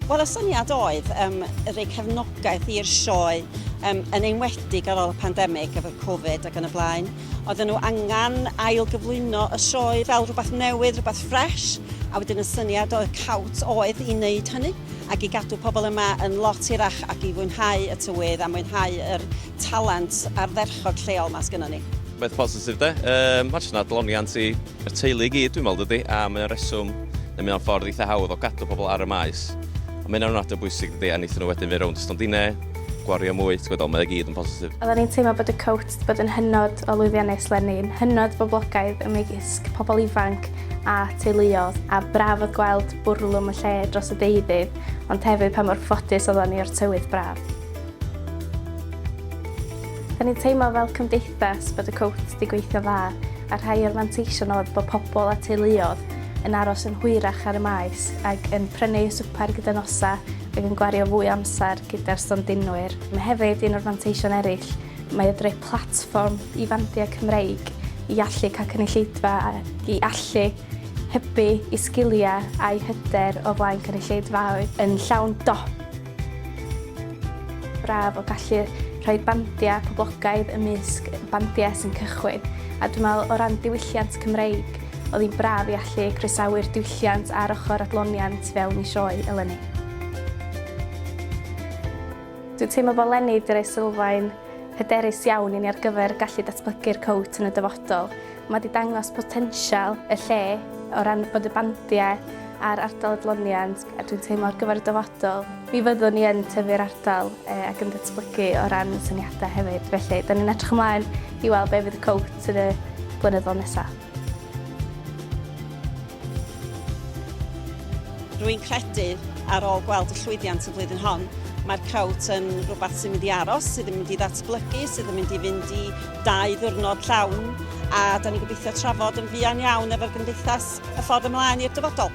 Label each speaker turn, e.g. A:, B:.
A: Wel, y syniad oedd um, rhoi cefnogaeth i'r sioe, um, yn enwedig ar ôl y pandemig efo'r Covid ac yn y blaen. Oedden nhw angen ail gyflwyno y sioe fel rhywbeth newydd, rhywbeth ffres, a wedyn y syniad o'r cawt oedd i wneud hynny ac i gadw pobl yma yn lot hirach ac i fwynhau y tywydd a mwynhau yr talent ardderchog lleol 'ma sgynnon ni.
B: Beth positif de. Um, Mae'n jyst yn adloniant i'r teulu i gyd, dwi'n meddwl, dydy, a mae'n reswm, neu mae'n ffordd eitha hawdd o gadw pobl ar y maes. A mae'n ofnadwy o bwysig, dydy, a wnaethon nhw wedyn fynd rownd y stondinau, gwario mwy, ti'n gwybod, mae o gyd yn positif.
C: Oedden ni'n teimlo bod y cowt 'di bod yn hynod o lwyddiannus 'leni, yn hynod boblogaidd ymysg pobl ifanc a teuluoedd, a braf oedd gweld bwrlwm y lle dros y deuddydd, ond hefyd pa mor ffodus oedden ni o'r tywydd braf. Da ni'n teimlo fel cymdeithas bod y cowt 'di gweithio'n dda, a rhai o'r manteision oedd bod pobl a teuluoedd yn aros yn hwyrach ar y maes ac yn prynu eu swper gyda nosa ac yn gwario fwy o amser gyda'r stondinwyr. Mae hefyd un o'r manteision eraill, mae o 'di rhoi platfform i fandiau Cymreig i allu cael cynulleidfa ac i allu hybu eu sgiliau a'u hyder o flaen cynulleidfaoedd yn llawn dop. Braf o gallu rhoi bandiau poblogaidd ymysg bandiau sy'n cychwyn. A dwi'n meddwl o ran diwylliant Cymreig, oedd hi'n braf i allu croesawu'r diwylliant a'r ochr adloniant fewn i sioe eleni. Dwi'n teimlo bod 'leni 'di rhoi sylfaen hyderus iawn i ni ar gyfer gallu datblygu'r cowt yn y dyfodol. Mae 'di dangos potensial y lle o ran bod y bandiau a'r ardal adloniant, a dwi'n teimlo ar gyfer y dyfodol mi fyddwn ni yn tyfu'r ardal ac yn datblygu o ran syniadau hefyd. Felly, da ni'n edrych ymlaen i weld be fydd y cowt yn y blynyddoedd nesaf.
A: Rwy'n credu, ar ôl gweld y llwyddiant y flwyddyn hon, mae'r cowt yn rhywbeth sy'n mynd i aros, sydd yn mynd i ddatblygu, sydd yn mynd i fynd i 2 ddiwrnod llawn, a da ni'n gobeithio trafod yn fuan iawn efo'r gymdeithas y ffordd ymlaen i'r dyfodol.